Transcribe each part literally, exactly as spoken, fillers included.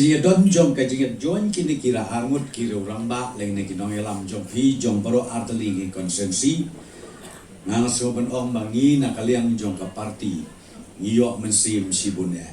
Jingïadon jong ka jingïajoin kine ki arngut ki rangbah lane ki nongïalam jong phi jong baroh artylli ki constituency. Nga sngew ban ong ba ngi na ka liang jong ka party ngi ïoh mynsiem shibun eh.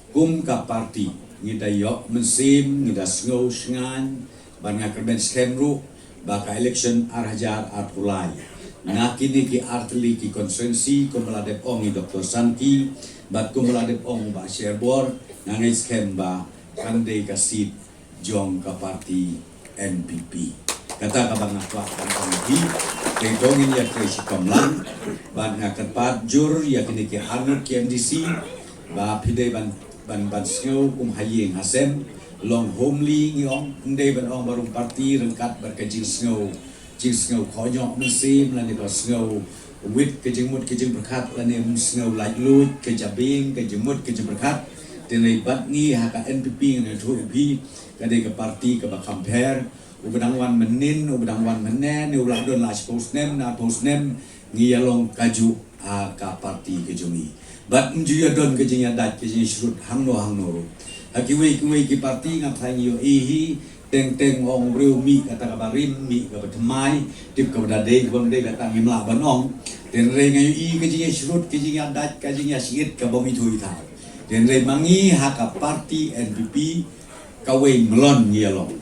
Kum ka party ngi da ïoh mynsiem, ngi da sngew shngaiñ, bad nga kyrmen skhem ruh ba ka election ar hajar arphew lai na kine ki artylli ki constituency, kumba la dep ong i Doctor Sanki bad kumba la dep ong Bah Sherbor, nga ngeit skhem ba kan dei ka seat jong ka party N P P. Kata kaba nga kwah ban ong ïa phi. Te to ngin ïatrei shitom lang bad nga kyrpad jur ïa kine ki arngut ki M D C ba phi dei ban, ban, ban sngew kum ha ïing ha sem, long homely ngi ong, ym dei ban ong ba rum party, ryngkat bad ka jingsngew, jingsngew kohnguh mynsiem lane ba sngew wit ka jingmut ka jingpyrkhat lane ym sngew laitluid ka jabieng ka jingmut ka jingpyrkhat. Te ngi bad ngi ha ka N P P ngan ïathuh ïa phi, ka dei ka party kaba compare, uba dang wan mynnin, uba dang wan mynne, ne uba la don la shiphew snem, na arphew snem, ngi ïalong kajuh ha ka party ka jong ngi. Bad ym ju ïadon ka jingïadait ka jingshrut hangno hangno ruh. Ha kiwei kiwei ki party nga tharai ngi ïohi hi, teng teng ong briew mih kata kaba rim, mih kaba thymmai, tip kaba da dei kaba ym dei kata ngim lah ban ong. Te hynrei nga ïohi ka jingïashrut, ka jingïadait, ka jingïashit kaba ym ithuh ithaw. Te hynrei ma ngi ha ka party N P P, kawei mlien ngi ïalong.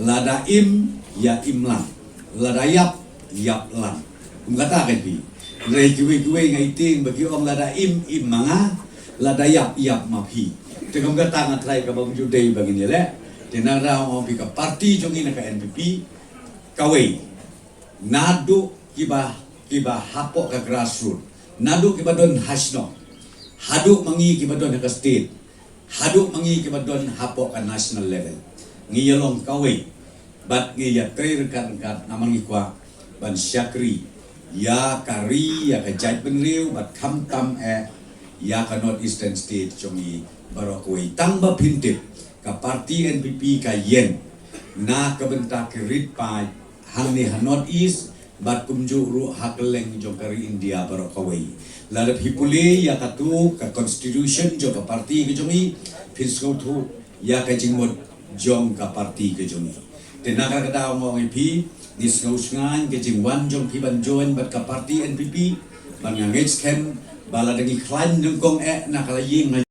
Lada im, ïa im lang. Lada ïap, ïap lang. Kum kata ka jong phi. Hynrei kiwei kiwei nga ïohi ba ki ong lada im, im ma nga, lada ïap, ïap ma phi. Te kum kata nga tharai kaba ym ju dei ba ngin ïaleh. Te nang ong ong phi ka party jong ngi na ka N P P, kawei. Naduh kiba, kiba hapoh ka grassroot, naduh kiba don ha shnong, haduh ma ngi kiba don ha ka state, haduh ma ngi kiba don hapoh ka national level, ngi ïalong kawei. Bad ngi ïatrei ryngkat ryngkat namar ngi kwah ban shakri ïa ka ri, ïa ka jaitbynriew, bad khamtam eh ïa ka North Eastern State jong ngi baroh kawei. Tang ba phin tip, ka party N P P ka ïeng na ka bynta ki rit paid hangne ha North East, bad kumjuh ruh ha kylleng jong ka ri India baroh kawei. Lada phi pule ïa katu ka constitution jong ka party ka jong ngi, phin sngewthuh ïa ka jingmut jong ka party ka jong ngi. Te na kata ka daw nga ong ïa phi, ngi sngewshngaiñ ka jingwan jong phi ban join bad ka party N P P, bad nga ngeit skhem ba lada ngi khlaiñ nyngkong eh na ka la ïing na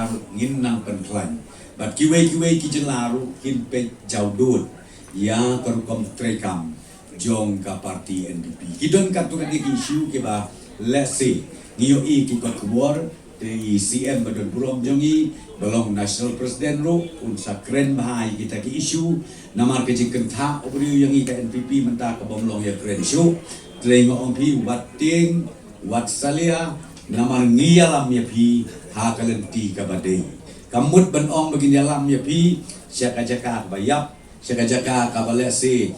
ruh ngin nang pynkhlaiñ. Bad kiwei kiwei ki jylla ruh kin peit jawdud ïa ka rukom treikam jong ka party N P P. Ki don katto katne ki issue kiba lehse ngi ïohi ki kot khubor, te i C M ba don burom jong ngi, ba long national president ruh, un sa kren bha ïa kita ki issue. Namar ka jingkyntha u briew ïa ngi ka N P P mynta ka bym long ïakren shuh. Te nga ong phi, wat tieng, wat salia, namar ngi ïalam ïa phi ha ka lynti kaba dei. Kam mut ban ong ba ngin ïalam ïa phi sha ka jaka kaba ïap, sha ka jaka kaba lehse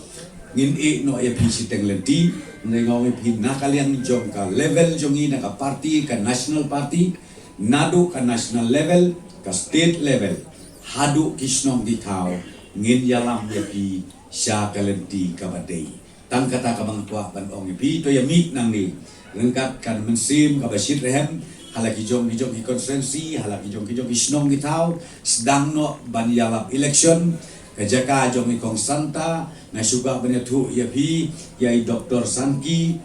ngin ïeh noh ïa phi shiteng lynti. Nga ong ïa phi, na ka liang jong ka level jong ngi, na ka party, ka national party, naduh ka national level, ka state level, haduh ki shnong ki thaw, ngin ïalam ïa phi sha ka lynti kaba dei. Tang kata kaba nga kwah ban ong ïa phi. To ïa mih nangne ryngkat ka mynsiem kaba shitrhem ha la ki jong ki jong ki constituency, ha la ki jong ki jong ki shnong ki thaw, sdang noh ban ïalap election. Ka jaka jong i Kong Santa, nga shu kwah ban ïathuh ïa phi, ïa i Doctor Sanki,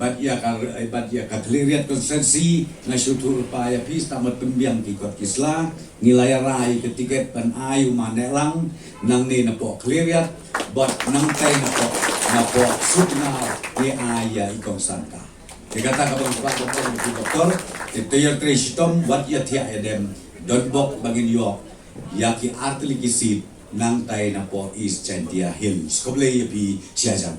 bad ïa ka, bad ïa ka Khliehriat constituency, nga shu ïathuh lypa ïa phi, sdang ban pynbiang ki kot ki sla. Ngi la ïarai ka tiket ban ai u Ma Nehlang, nangne napoh Khliehriat, bad nangtai napoh, napoh Sutngar ngi ai ïa i Kong Santa. Te kata kaba nga kwah ban ong ïa phi Doctor, te to ïatrei shitom, wat ïathiah ïadem, don bok ba ngin ïoh ïa ki artylli ki seat nangtai napoh East Jaintia Hills. Khublei ïa phi shihajar.